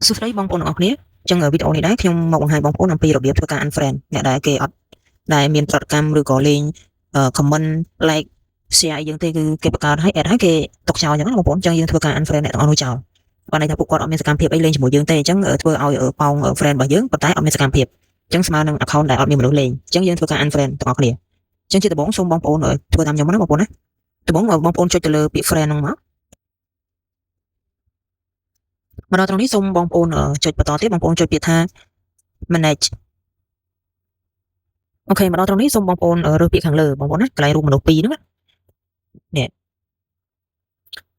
សួស្តីបងប្អូនទាំងអស់គ្នាអញ្ចឹងវីដេអូនេះដែរខ្ញុំមកបង្ហាញបងប្អូនអំពីរបៀបធ្វើការ unfriend អ្នកដែលគេអត់ដែលមានប្រតិកម្មឬក៏លេង comment like share អីយើងទេគឺគេបង្កើតឲ្យ add ឲ្យគេទុកចោលអញ្ចឹងណាបងប្អូនអញ្ចឹងយើងធ្វើការ unfriend អ្នកទាំងអស់នោះចោលបានន័យថាពួកគាត់អត់មានសកម្មភាពអីលេងជាមួយយើងទេអញ្ចឹងធ្វើឲ្យប៉ោង friend របស់យើងប៉ុន្តែអត់មានសកម្មភាពអញ្ចឹងស្មើនឹង account ដែលអត់មានមនុស្សលេងអញ្ចឹងយើងធ្វើការ unfriend ទាំងអស់គ្នាអញ្ចឹងជាដំបូងសូមបងប្អូនធ្វើតាមខ្ញុំណាបងប្អូនណាដំបូងបងប្អូនចុចទៅលើពាក្យ friend ហ្នឹងមកមកដល់ត្រង់នេះសូមបងប្អូនចុចបន្តទៀតបងប្អូនចុចពាក្យថា manage OK មកដល់ត្រង់នេះសូមបងប្អូនរើសពាក្យខាងលើបងប្អូនណាកន្លែងរូបមនុស្សពីរហ្នឹងនេះ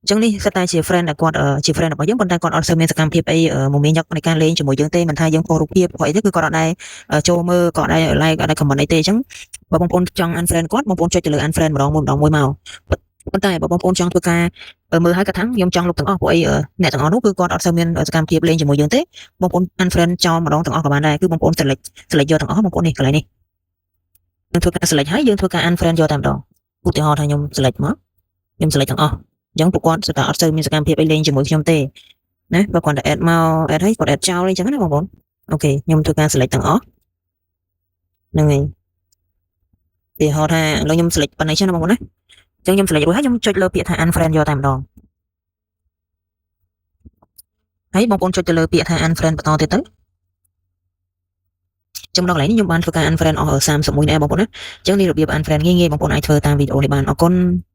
អញ្ចឹងនេះសិតតែជា friend ដែលគាត់ជា friend របស់យើងប៉ុន្តែគាត់អត់សូវមានសកម្មភាពអីមមាញឹកនៃការលេងជាមួយយើងទេមិនថាយើង post រូបភាពព្រោះអីទេគឺគាត់អត់ដែរចូលមើលគាត់អត់ដែរ like អត់ដែរ comment អីទេអញ្ចឹងបើបងប្អូនចង់ unfriend គាត់បងប្អូនចុចទៅលើ unfriend ម្ដងមួយម្ដងមួយមកប៉ុន្តែបើបងប្អូនចង់ធ្វើការមើលហើយគាត់ថាខ្ញុំចង់លុបទាំងអស់ព្រោះអីអ្នកទាំងអស់នោះគឺគាត់អត់សូវមានសកម្មភាពលេងជាមួយយើងទេបងប្អូន unfriend ចោលម្ដងទាំងអស់ក៏បានដែរគឺបងប្អូន select យកទាំងអស់បងប្អូននេះកន្លែងនេះយើងធ្វើការ select ហើយយើងធ្វើការ unfriend យកតែម្ដងឧទាហរណ៍ថាខ្ញុំ select មកខ្ញុំ select ទាំងអស់អញ្ចឹងពួកគាត់សិតតែអត់សូវមានសកម្មភាពអីលេងជាមួយខ្ញុំទេណាបើគាត់តែ add មក add ហើយគាត់ add ចោលអីចឹងណាបងប្អូន OK ខ្ញុំធ្វើការ select ទាំងអស់ហ្នឹងហើយឧទាហរណ៍ថាឥឡូវខ្ញុំ select ប៉ុណ្ណេះចឹងណាបងប្អូនណាអញ្ចឹងខ្ញុំ select រួចហើយខ្ញុំចុចលើពាក្យថា unfriend យកតែម្ដងហើយបងប្អូនចុចទៅលើពាក្យថា unfriend បន្តទៀតទៅចំណុចកន្លែងនេះខ្ញុំបានធ្វើការ unfriend អស់31នាក់បងប្អូនណាអញ្ចឹងនេះរបៀប unfriend ងាយៗបងប្អូនអាចធ្វើតាមវីដេអូនេះបានអរគុណ។